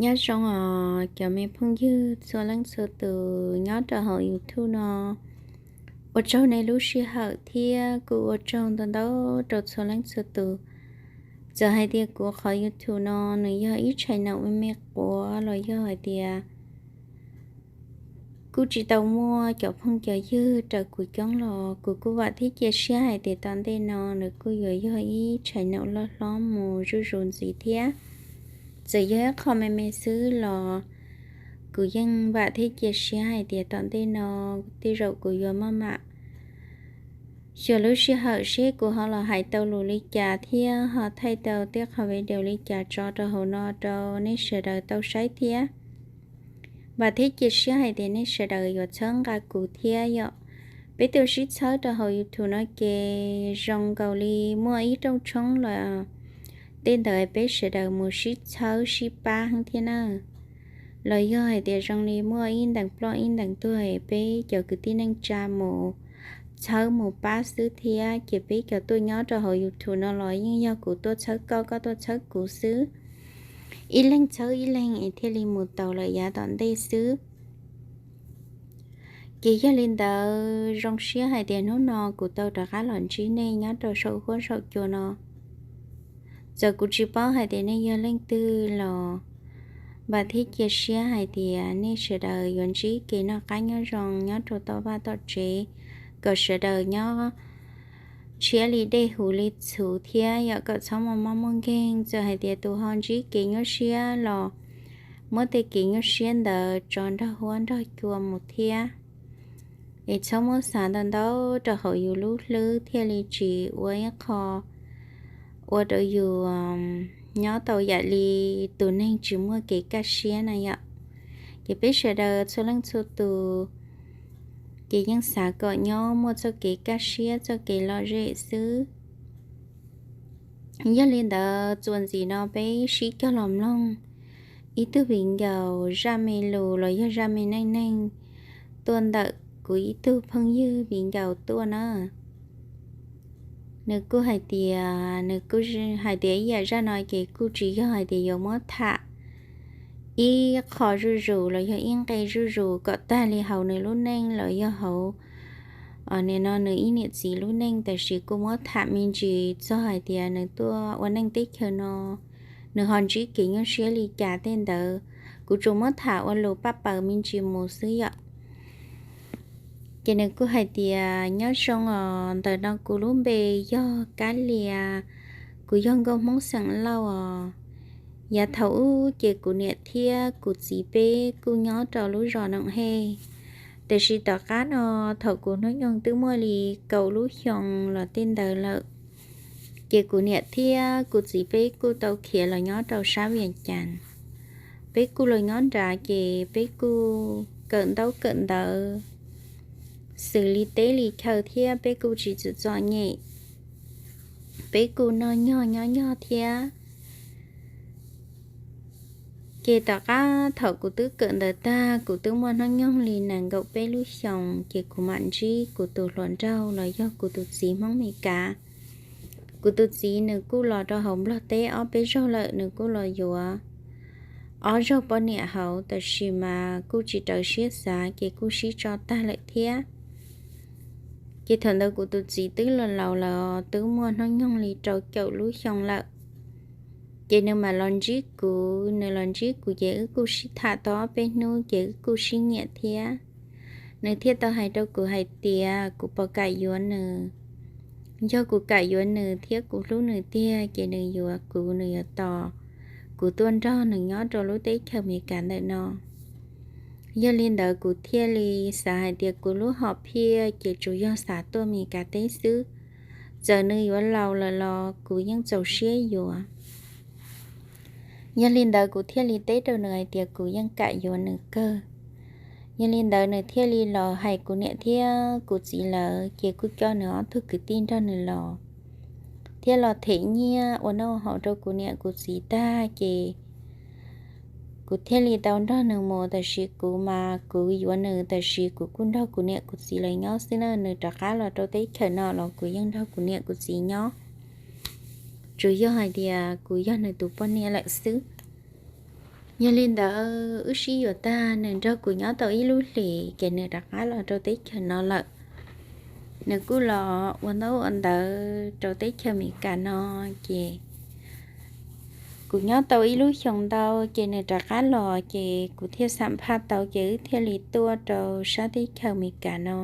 Nyob zoo os cov me phooj ywg txhua leej txhua tus nyob rau hauv YouTube no. Ua tsaug nej lub sij hawm thiab kuj ua tsaug ntau ntau rau txhua leej txhua tus. Txawm hais tias kuv qhov YouTube no nws yog ib channel me me quav los yog hais tias kuj tsis tau muaj cov phooj cov ywg raws kuv coob los kuv kuj vam thiab cia siab hais tias tom ntej no nws kuj yuav yog ib channel loj hlob mus zuj zus ntxiv thiab. Txawm yog ib qho me me xwb los kuv yeej vam thiab cia siab hais tias tom ntej no tej zaum kuv yuav maj mam xyuas lub sij hawm seb kuv ho los hais tau lus li cas thiab ho thaij tau tej qhov video li cas tso rau hauv no rau nej sawv daws tau saib thiab. Vam thiab cia siab hais tias nej sawv daws yuav txhawb nqa kuv thiab yom. Peb tuaj sib txhawb rau hauv YouTube no ces zoo nkaus li muaj ib rooj tshoob los tej ntawd peb sawv daws mus sib txhawb sib pab heev thiab na. Los yog hais tias zoo li muaj ib ntees ploj ib ntees tuag peb cov kwv tij neej tsa mus txhawb mus pab xwb thiab ces peb cov tuaj nyob rau hauv YouTube no los yeej yog kuv tuaj txhawb koj, koj tuaj txhawb kuv xwb. Ib leeg txhawb ib leeg es thiaj li mus tau lawm yav tom ntej xwb. Ces yog li ntawd zoo siab hais tias hnub no kuv tau rov qab los ntsib nej nyob rau saum huab saum cua no. Txawm kuv tsis paub hais tias nej yog leej twg los vam thiab cia siab hais tias nej sawv daws yuav ntsib kev noj qab nyob zoo nyob rau tom vaj tom tsev, kom sawv daws nyob tshiab li dej huv li txhuv thiab yom, kom txhob muaj mob muaj nkeeg. Txawm hais tias tus ho ntsib kev nyuaj siab los muab tej kev nyuaj siab ntawd tso nrog huab nrog cua mus thiab. Es txhob muab xav ntau ntau rau hauv yus lub hlwb thiaj li tsis ua ib qho ua rau yus nyob tau yam li tus neeg tsis muaj kev kaj siab na yom. Ces peb sawv daws txhua leej txhua tus ces yeej xav kom nyob muaj txoj kev kaj siab txoj kev lom zem xwb. Yog li ntawd txuas ntxiv no peb sib cog los mloog ib tug viv ncaus zaj me lus los yog zaj me neej neeg tuaj ntawm kuv ib tug phooj ywg viv ncaus tuaj na. Nws kuj hais tias, nws kuj hais tias ib yam zaj no ces kuj tsis yog hais tias yuav muab tham ib qho zuj zus los yog ib nqe zuj zus kom tag li hauv nws lub neej los yog hauv nim no nws ib niam txiv lub neej, tab sis kuj muab tham me ntsis txog hais tias nws tuaj ua neej teb chaws no, nws ho ntsib kev nyuaj siab li cas tej ntawd. Kuv tsuas muab tham ua lus paj paws me ntsis mus xwb yom. Ces nws kuj hais tias, nyob zoo os, ntawm no kuv lub npe yog Kab Lia, kuv yog nkauj Hmoob xeem Lauj os. Yav thaum ub ces kuv niam thiab kuv txiv peb kuj nyob rau lub zos Noom Hej, tiam sis tom qab no thaum kuv hnub nyoog twb muaj li kaum lub xyoo los tej ntawd lawm, ces kuv niam thiab kuv txiv peb kuj tau khiav los nyob rau sab Vias Cas. Peb kuj los nyob nrad ces peb kuj kawm ntaub kawm ntawv xws li teb li chaw thiab peb kuj tsis txom txom nyem, peb kuj noj nyog nyob nyog thiab. Ces tom qab thaum kuv twb kawm ntawv tag, kuv twb muaj hnub nyoog li nees nkaum peb lub xyoos, ces kuv mam ntsib kuv tus hluas nraug los yog kuv tus txiv Hmoob Mes Kav. Kuv tus txiv nws kuj los rau hauv Nplog teb ob peb zaug lawm, nws kuj los yuav ob zaug poj niam hauv, tab sis mas kuj tsis raws siab xav, ces kuj sib tso tag lawm thiab. Ces thaum ntawd kuv tus txiv twb los laus lawm, twb muaj hnub nyoog li rau caum lub xyoo lawm. Ces nws mam los ntsib kuv, nws los ntsib kuv ces wb kuj sib tham tau ob peb hnub ces wb kuj sib nyiam thiab. Nws thiaj tau hais rau kuv hais tias kuv puas kam yuav nws. Yog kuv kam yuav nws thiab kuv hlub nws tiag ces nws yuav kuv, nws yuav tos kuv tuaj nrog nws nyob rau lub teb chaws Amelikas ntawm no. Yog li ntawd kuv thiaj li xav hais tias kuv lub hom phiaj ces tsuas yog xav tuaj Amelikas teb xwb. Txawm nws yuav laus lawm los kuv yeej txaus siab yuav. Yog li ntawd kuv thiaj li teb rau nws hais tias kuv yeej kam yuav nws kawg. Yog li ntawd nws thiaj li los hais kuv niam thiab kuv txiv lawv, ces kuj coj nws ob tug kwv tij nrog nws los, thiab los them nyiaj ua noj haus rau kuv niam kuv txiv tag ces kuv thiaj li tau nrog nws mus. Tab sis kuv mas kuv yuav nws, tab sis kuv kuj nrog kuv niam kuv txiv lawv nyob xwb na. Nws rov qab los rau teb chaws no los kuv yeej nrog kuv niam kuv txiv nyob, tsuas yog hais tias kuv yog nws tus poj niam lawm xwb. Yog li ntawd wb sib yuav tag, nws nrog kuv nyob tau ib lub hlis ces nws rov qab los rau teb chaws no lawm. Nws kuj los ua ntaub ua ntawv rau teb chaws Amelikas no, ces kuv nyob tau ib lub xyoos ntau ces nws rov qab los, ces kuv thiaj xam phaj tau ces wb thiaj li tuaj rau sab teb chaws Amelikas no.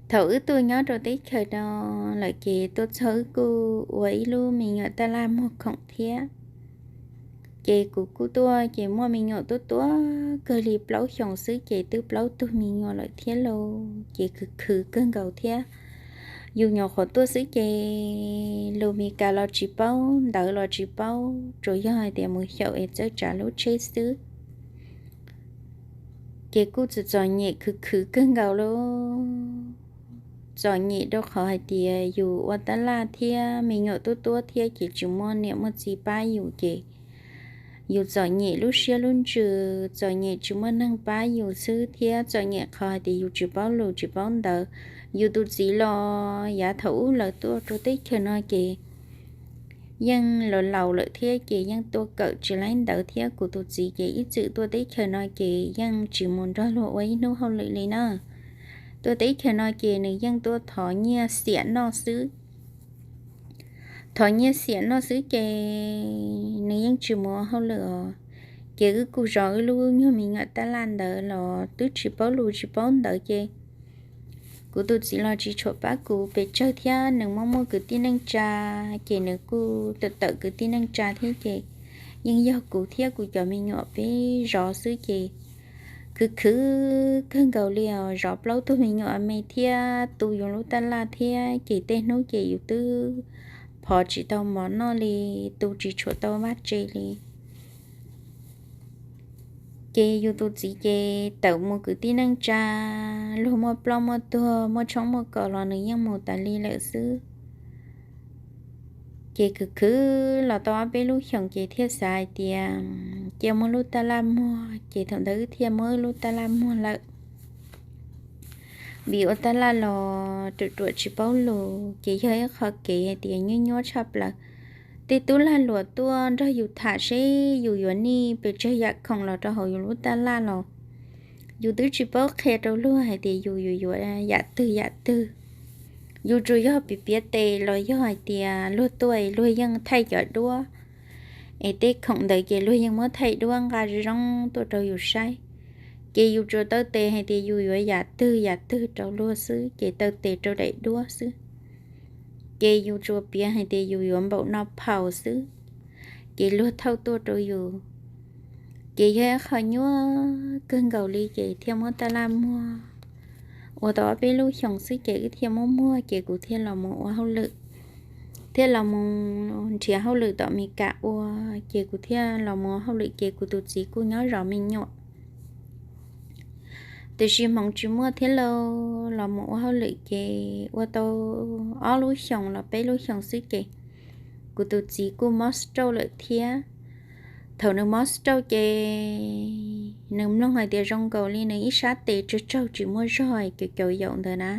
Thaum wb tuaj nyob rau teb chaws no lawm ces tuaj txog wb kuj ua ib lub me nyuam taj laj muag khoom thiab. Ces kuv kuj tuaj ces muaj me nyuam tuaj tuaj kawg li plaub xyoos xwb ces twb plaub tug me nyuam lawm thiab lauj, ces khwv khwv kawg nkaus thiab. Yus nyuam qhuav tuaj xwb ces lus Amelikas los tsis paub, ntawv los tsis paub, tsuas yog hais tias mus xyaum es txawj tsav lub tsheb xwb. Ces kuj txom txom nyem khwv khwv kawg nkaus lauj. Txom nyem rau qhov hais tias yus ua taj laj thiab me nyuam tuaj tuaj thiab ces tsis muaj niam muaj txiv pab yus ces yus txom nyem lub siab lub ntsws, txom nyem tsis muaj neeg pab yus xwb thiab txom nyem qhov hais tias yus tsis paub lus tsis paub ntawv. Yus tus txiv los yav thaum ub lawv tuaj rau teb chaws no ces yeej laus laus lawm thiab ces yeej tuaj kawm tsis laib ntawv thiab kuv tus txiv ces ib txwm tuaj teb chaws no ces yeej tsis mus nrog luag ua ib hnub hauj lwm li na. Tuaj teb chaws no ces nws yeej tuaj thov nyiaj xiam noj xwb. Thov nyiaj xiam noj xwb ces nws yeej tsis mus ua hauj lwm os. Ces wb kuj zov wb lub nyuag me nyuam taj laj ntawd los twb tsis paub lus tsis paub ntawv ces kuv tus txiv los tsis tshua pab kuv pes tsawg thiab nws muaj muaj kwv tij neej tsa, ces nws kuj tawm tawm kwv tij neej tsa thiab ces yeej yog kuv thiab kuv cov me nyuam peb zov xwb ces khwv khwv kawg nkaus li os. Zov plaub tug me nyuam me thiab tu yus lub taj laj thiab ces tej hnub ces yus twb phov tsis tau mov noj li, tu tsis tshua tau vaj tse li. Ces yus tus txiv ces tawm mus kwv tij neej tsa, luag muaj ploj muaj tuag muaj tshoob muaj kos los nws yeej mus tas li lawm xwb. Ces khwv khwv los tau ob peb lub xyoos ces thiaj xav hais tias cia muab lub taj laj muag, ces thaum ntawd wb thiaj muab wb lub taj laj muag lawm. Vim ua taj laj los ruam ruam tsis paub lus ces yog ib qho kev hais tias nyuaj nyuaj tshaj plaws. Tej tub lag luam tuaj nrog yus tham seb yus yuav nij pes tsawg yam khoom los rau hauv yus lub taj laj los yus twb tsis paub qhia rau luag hais tias yus yuav yuav yam twg yam twg. Yus tsuas yog piav piav tes los yog hais tias luag tuaj luag yeej thaij cov duab, es tej khoom ntawd ces luag yeej muab thaij duab nqa zoo tuaj rau yus saib. Ces yus tsuas taw tes hais tias yus yuav yam twg yam twg rau luag xwb, ces taw tes rau daim duab xwb. Ces yus tsuas piav hais tias yus yuav npaum no phaus xwb, ces luag thauj tuaj rau yus. Ces yog ib qho nyuaj kawg nkaus li ces thiaj muab taj laj muag. Ua tau ob peb lub xyoos xwb ces wb thiaj muab muag ces kuv thiaj los mus ua hauj lwm, thiaj los mus nrhiav hauj lwm tom Amelikas ua. Ces kuv thiaj los mus ua hauj lwm ces kuv tus txiv kuj nyob zov me nyuam. Tiam sis hmoov tsis muaj thiab lauj, los mus ua hauj lwm ces ua tau ob lub xyoos los peb lub xyoos xwb ces kuv tus txiv kuj mob stroke lawm thiab. Thaum nws mob stroke ces nws mloog hais tias zoo nkaus li nws ib sab tes tsaug tsaug tsis muaj zog, caum caum yaum ntawd na.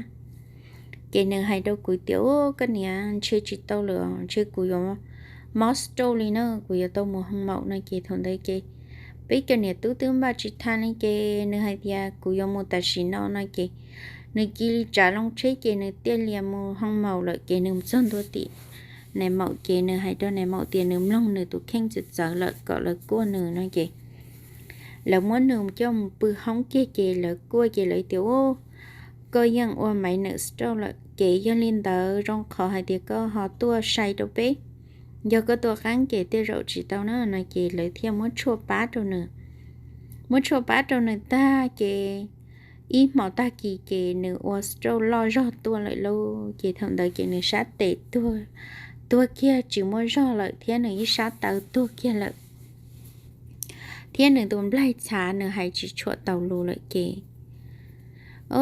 Ces nws hais rau kuv tias, Ub, koj niam, ntshe tsis tau lawm, ntshe kuv yuav mob stroke li na, kuv yuav tau mus hoo maum no. Ces thaum ntawd ces peb cov niam tub twb npaj tsis tau li ces nws hais tias, Kuv yuav mus tam sim no no. Ces nws cia li tsav loo tsheb ces nws thiaj li mus hoo maum lawm. Ces nws mus txog ntua tim nais maum ces nws hais rau nais maum tias nws mloog nws tus kheej txawv txawv lawm kom lawv kuaj nws no. Ces lawv muab nws coj mus pw hoob kiag ces lawv kuaj ces lawv tias, Ub, koj yeej ua maiv nws stroke lawm. Ces yog li ntawd zoo qhov hais tias koj ho tuaj sai rau peb, yog koj tuaj qeeb ces tej zaum tsis tau na no. Ces lawv thiaj muab tshuaj pab rau nws. Muab tshuaj pab rau nws tag ces ib hmo tag kis ces nws ua stroke loj zog tuaj lawm lauj. Ces thaum ntawd ces nws sab tes tuag, tuag kiag tsis muaj zog lawm thiab nws ib sab taw tuag kiag lawm, thiab nws tus nplaig txhav nws hais tsis tshua tau lus lawm ces, o,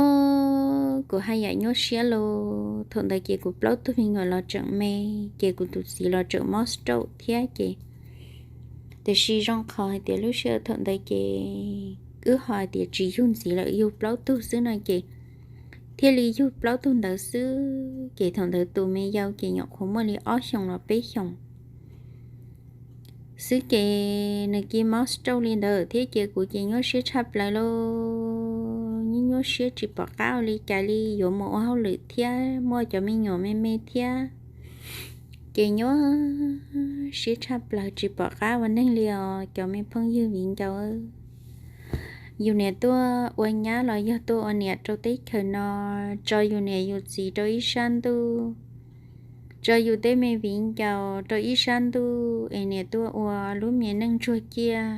kuv haj yam nyuaj siab lauj. Thaum ntawd ces kuv plaub tug me nyuam los tseem me, ces kuv tus txiv los tseem mob stroke thiab ces, tiam sis zoo qhov hais tias lub sij hawm thaum ntawd ces wb ho hais tias tsis yug ntxiv lawm, yug plaub tug xwb no ces thiaj li yug plaub tug ntawd xwb. Ces thaum ntawd tus me yau ces nyuam qhuav muaj li ob xyoos los peb xyoos. xwb ces nws cia mob stroke li ntawd thiab ces kuv ces nyuaj siab tshaj plaws lauj. Nyuaj nyuaj siab tsis pom qab ua li cas li, yuav mus ua hauj lwm thiab muaj cov me nyuam me me thiab, ces nyuaj siab tshaj plaws tsis pom qab ua neeg li os cov me phooj ywg viv ncaus. Yus niam tuaj ua nyab los yog tuaj ua niam rau teb chaws no, tso yus niam yus txiv rau ib sab ntuj, tso yus tej me viv ncaus rau ib sab ntuj es niam tuaj ua lub me neej ntsuag ciaj.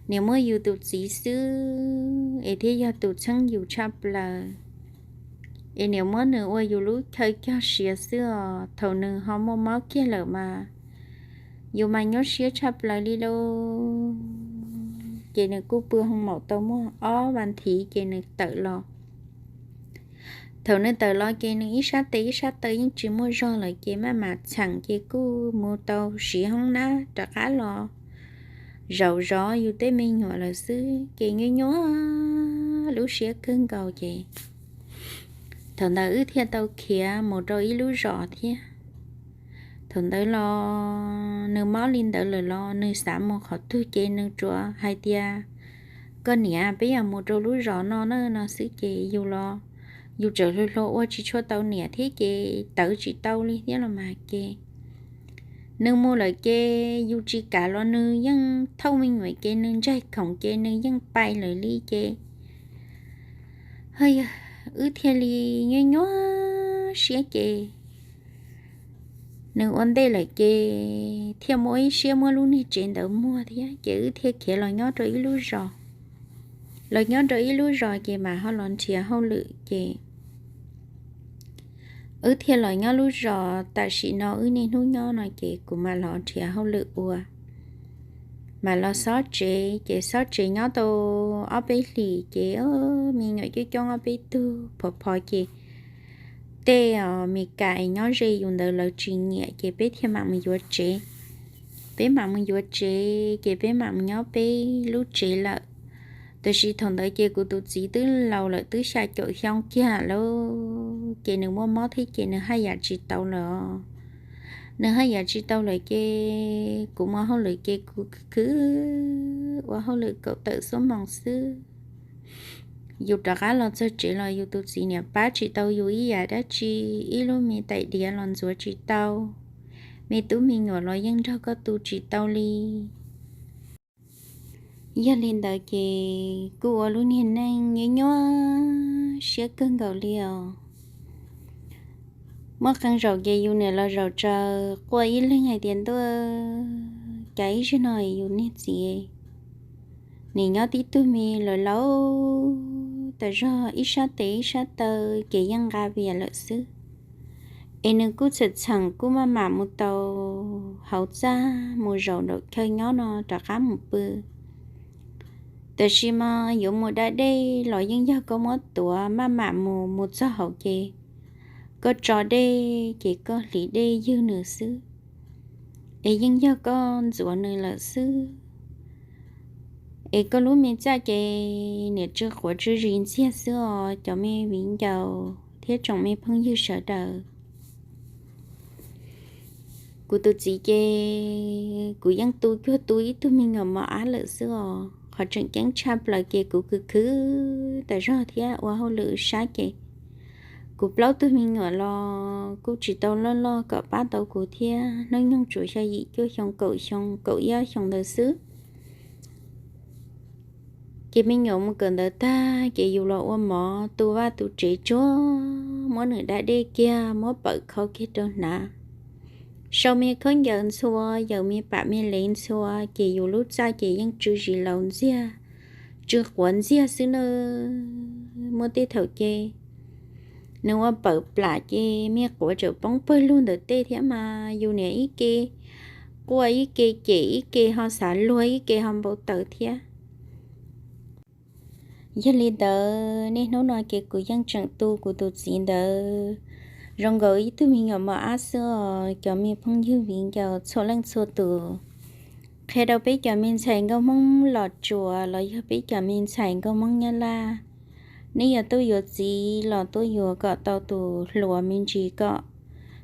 Niam muab yus tus txiv xwb es thiaj yog tus txheeb yus tshaj plaws, es niam muab nws ua yus lub chaw cog siav xwb os. Thaum nws ho muaj mob kiag lawm mas yus mas nyuaj siab tshaj plaws li lauj. Ces nws kuj pw hoo maum tau muaj ob vas thiv ces nws tawm los. Thaum nws tawm los ces nws ib sab tes ib sab taw yeej tsis muaj zog lawm ces maj mam txheem ces kuj mus tau siv hoob nab rov qab los zaum zov yus tej me nyuam lawm xwb ces nyuaj nyuaj lub siab kawg nkaus ces thaum ntawd wb thiaj tau khiav mus rau ib lub zos thiab. Thaum ntawd los nws mob li ntawd lawm los nws xav mus qhov twg ces nws tsuas hais tias, koj niam, peb yuav mus rau lub zos no na no xwb ces yus los yus tseem hluas hluas ua tsis tshua tau niam thiab ces tawv tsis tau li thiab los mas ces nws mus lawm ces yus tsis kam los nws yeej thauj me nyuam ces nws ntsaig khoom ces nws yeej pais lawm li ces wb thiaj li nyuaj nyuaj siab ces nws ua ntej lawm ces thiaj muaj ib siab muab lub niag tsev ntawd muag thiab ces wb thiaj khiav los nyob rau ib lub zos. Los nyob rau ib lub zos ces mam ho los nrhiav hauj lwm ces wb thiaj los nyob lub zos tam sim no wb niaj hnub nyob no ces kuv mam los nrhiav hauj lwm ua. Mam los xob tsev ces xob tsev nyob tau ob peb hlis ces me nyuam coob coob ob peb tug phov phov ces tej Amelikas es nyob ze yus ntawd lawv tsis nyiam ces peb thiaj mam mus yuav tsev. Peb mam mus yuav tsev ces peb mam mus nyob peb lub tsev lawm. Tab sis thaum ntawd ces kuv tus txiv twb laus lawm twb xya caum xyoo kiag lawm ces nws muaj mob thiab ces nws haj yam tsis tau lawm. Nws haj yam tsis tau lawm ces kuv mus ua hauj lwm ces kuv khwv khwv ua hauj lwm kaum tawm xuab moos xwb. Yus rov qab los txog tsev los yus tus txiv niam pab tsis tau yus ib yam dab tsi, ib lub me tais diav los ntxuav tsis tau, me tub me nyuam los yeej nrog koj tu tsis tau li. Yog li ntawd ces kuj ua lub niag neej nyuaj nyuaj siab kawg nkaus li os. Muaj qee zaum ces yus niam los zaum tsaws quaj ib leeg hais tias, ntuj, cas ib zaug no yus niag txiv nim nyob tib tug me laus laus tas zog ib sab tes ib sab taw ces yeej nqa vias lawm xwb. Es nws kuj txhawm txheem kuj maj mam mus tau hauv txaj mus zaum nraum chaw nyob no rov qab mus pw. Tab sis mas yuav mus da dej los yeej yog koj muab tuav maj mam mus, mus txog hauv ces koj tso dej ces koj hliv dej ywg nws xwb, es yeej yog koj ntxuav nws lawm xwb. Es koj lub me txaj ces niam tsw quav tsw zis ntxiag xwb os cov me viv ncaus thiab tsoom me phooj ywg sawv daws. Kuv tus txiv ces kuv yeej tu cuag tu ib tug me nyuam mos ab lawm xwb os. Qhov tseem ceeb tshaj plaws ces kuv khwv khwv tas zog thiab ua hauj lwm sab ces kuv plaub tug me nyuam los kuj tsis tau loj loj kom pab tau kuv thiab. Hnub nyoog tsuas xya yim cuaj xyoo kaum xyoo kaum ib ob xyoo ntawd xwb. Ces me nyuam mus kawm ntawv tag ces yus los ua mov tu vaj tu tsev tsuag, muab nws da dej kiag, muab pawm khau kiag rau hnav. Sau me khaub ncaws ntxhua, yaws me pam me lev ntxhua, ces yus lub txaj ces yeej tsw zis laus ntxiag, tsw quav ntxiag xwb na. Muaj tej thaum ces nws ua pawm plam ces me quav tseem poob pawg lug ntawm tej thiab mas yus niam ib ke quaj ib ke cem ib ke ho xav luag ib ke ho npau taws thiab. Yog li ntawd niaj hnub no ces kuv yeej tseem tu kuv tus txiv ntawd zoo nkaus ib tug me nyuam mos ab xwb os cov me phooj ywg viv ncaus txhua leej txhua tus. Qhia rau peb cov me ntxhais nkauj Hmoob Los Tsuas los yog peb cov me ntxhais nkauj Hmoob Nyab Laj, nej yuav tuaj yuav txiv los tuaj yuav kom tau tus hluas me ntsis kom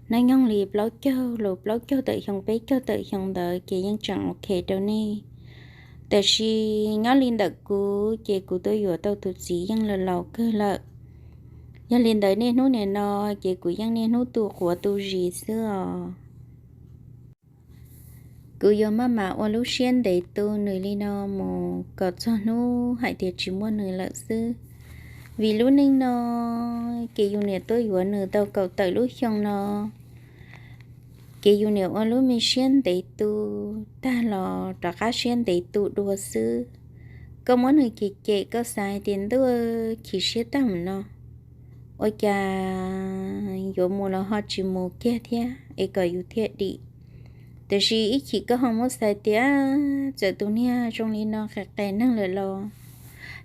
Hnub nyoog li plaub caug los plaub caug tawm xyoo peb caug tawm xyoo ntawd ces yeej tseem ok rau nej. Tab sis nyob li ntawm kuv ces kuv tuaj yuav tau tus txiv yeej laus laus kawg lawm. Yog li ntawd niaj hnub nim no ces kuv yeej niaj hnub tu quav tu zis xwb os. Kuv yuav maj mam ua lub siab ntev tu nws li no mus kom txog hnub hais tias tsis muaj nws lawm xwb. Vim lub neej no ces yus niam tuaj yuav nws tau kaum tawm lub xyoo no, ces yus niam ua lub me siab ntev tu tag los rov qab siab ntev tu dua xwb. Koj muab nws cem cem koj xav hais tias ntuj chim siab tag mus no, ua cas yuav mus los ho tsis mus kiag thiab es kom yus thiaj dim. Tiam sis ib chim koj ho muab xav tias txawm tus niag zoo li no qias qias neeg lawm los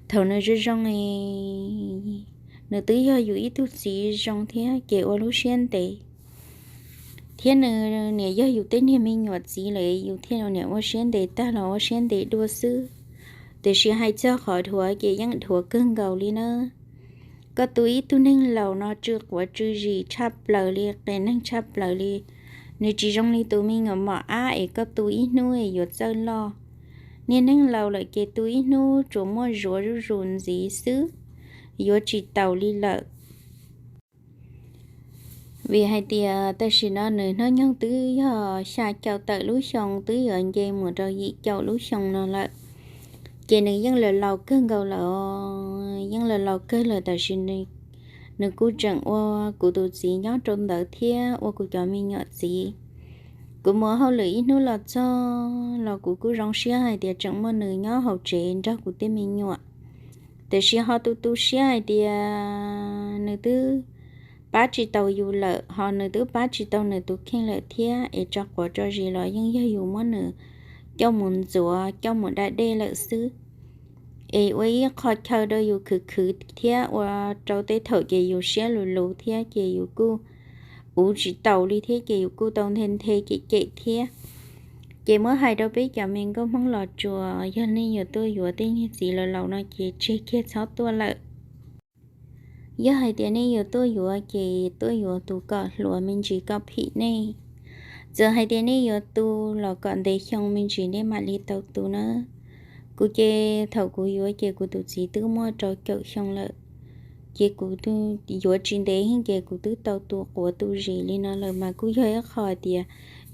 thaum nws zoo zoo, nws twb yog yus ib tug txiv zoo thiab ces ua lub siab ntev. Thiab nws niam yog yus tej niag me nyuam txiv lawm yus thiaj niam ua siab ntev tag los ua siab ntev dua xwb. Tiam sis hais txog qhov dhuav ces yeej dhuav kawg nkaus li na. Koj tu ib tug neeg laus no tsw quav tsw zis tshaj plaws li, qias neeg tshaj plaws li. Nws tsis zoo li tus me nyuam mos ab es koj tu ib hnub es yuav txawj loj. Niag neeg laus lawm ces tu ib hnub tsuas muaj zuav zuj zus ntxiv xwb, yuav tsis taus li lawm. Vim hais tias tam sim no nws hnub nyoog twb yog xya caum tawm lub xyoo twb yuav nce mus rau yim caum lub xyoo no lawm, ces nws yeej laus laus kawg nkaus lawm, yeej laus laus kawg lawm tab sis nws kuj tseem ua kuv tus txiv nyob rau ntawd thiab ua kuv cov me nyuam txiv. Kuv mus hauj lwm ib hnub los txog los kuv kuj zoo siab hais tias tseem muaj nws nyob hauv tsev nrog kuv tej me nyuam. Tiam sis ho tu tu siab hais tias nws twb pab tsis tau yus lawm, ho nws twb pab tsis tau nws tus kheej lawm thiab es tso quav tso zis los yeej yog yus muab nws coj mus ntxuav coj mus da dej lawm xwb. Es ua ib qho chaw rau yus khwv khwv thiab ua rau tej thaum ces yus siab luv luv thiab ces yus kuj uv tsis taus li thiab ces yus kuj tau nthe nthe cem cem thiab. Ces muab hais rau peb cov me nkauj Hmoob Los Tsuas, yog nej yuav tuaj yuav tej niag txiv laus laus no ces tseg kiag txhob tuaj lawm. Yog hais tias nej yuav tuaj yuav ces tuaj yuav tus kom hluas me ntsis kom phim nej. Txawm hais tias nej yuav tu los kom ntev xyoo me ntsis nej mam li tau tu na. Kuv ces thaum kuv yuav ces kuv tus txiv twb muaj rau caum xyoo lawm, ces kuv yuav tsis ntev ces kuv twb tau tu quav tu zis li no lawm mas kuj yog ib qho tias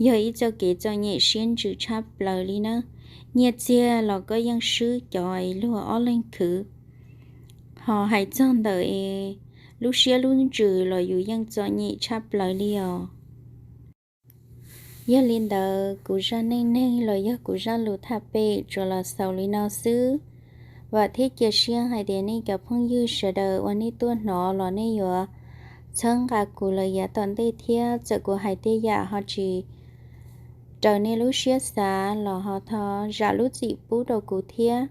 yog ib txoj kev txom nyem siab ntsws tshaj plaws li na. Nyiaj txiag los koj yeej swb cov luag ob leeg khwv, ho hais txog ntawm lub siab lub ntsws los yus yeej txom nyem tshaj plaws li os. Yog li ntawd kuv zaj neej neeg los yog kuv zaj lus thaj pem tsuas los xaus li no xwb. Vam thiab cia siab hais tias nej cov phooj ywg sawv daws uas nej tuaj hnov los nej yuav txhawb nqa kuv lawm yav tom ntej thiab txawm kuv hais tej yam ho tsis raws nej lub siab xav los ho thov zam lub txim pub rau kuv thiab.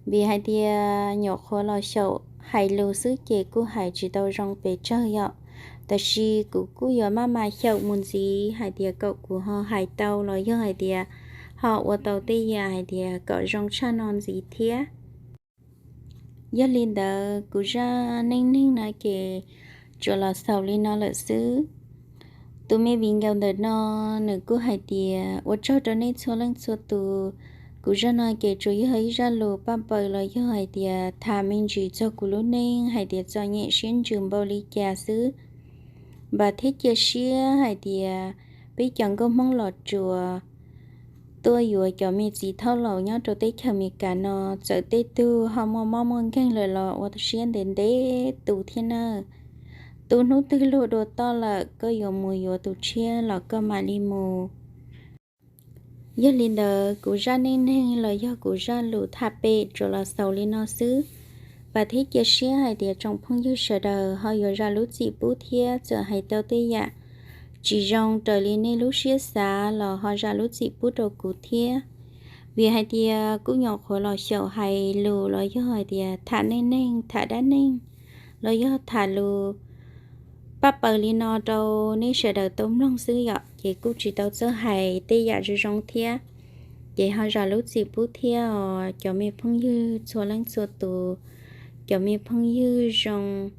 Vim hais tias nyuam qhuav los xyaum hais lus xwb ces kuj hais tsis tau zoo pes tsawg yom. Tab sis kuv kuj yuav maj mam xyaum mus ntxiv hais tias kom kuv ho hais tau los yog hais tias ho ua tau tej yam hais tias kom zoo tshaj no ntxiv thiab. Yog li ntawd kuv zaj neej neeg no ces tsuas los xaus li no lawm xwb. Tus me viv ncaus ntawm no nws kuj hais tias ua tsaug rau nej txhua leej txhua tus. Kuv zaj no ces tsuas yog ib zaj lus paj paws los yog hais tias tham me ntsis txog kuv lub neej hais tias txom nyem siab ntsws npaum li cas xwb. Vam thiab cia siab hais tias peb cov nkauj Hmoob Los Tsuas tuaj yuav cov me txiv thauj laus nyob rau teb chaws Amelikas no, txawm tej tug ho muaj mob muaj nkeeg lawm los ua siab ntev ntev tu thiab nawb. Tu hnub twg luag dua toj lawm koj yuav mus yuav tus tshiab los koj mam li mus. Yog li ntawd kuv zaj neej neeg los yog kuv zaj lus thaj pem tsuas los xaus li no xwb. Vam thiab cia siab hais tias tsoom phooj ywg sawv daws ho yuav zam lub txim pub thiab txawm hais tau tej yam tsis zoo raws li nej lub siab xav los ho zam lub txim pub rau kuv thiab. Vim hais tias kuv nyuam qhuav los xyaum hais lus los yog hais tias tham neej neeg tham dab neeg los yog tham lus paj paws li no rau nej sawv daws tau mloog xwb yom, ces kuj tsis tau txawj hais tej yam zoo zoo thiab. Ces ho zam lub txim pub thiab os cov me phooj ywg txhua leej txhua tus, cov me phooj ywg zoo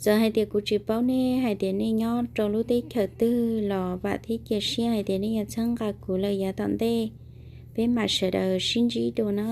Txawm hais tias kuv tsis paub nej hais tias nej nyob rau lub teb chaws twg los vam thiab cia siab hais tias nej yuav txhawb nqa kuv lawm yav tom ntej. Peb mam sawv daws sib ntsib dua na.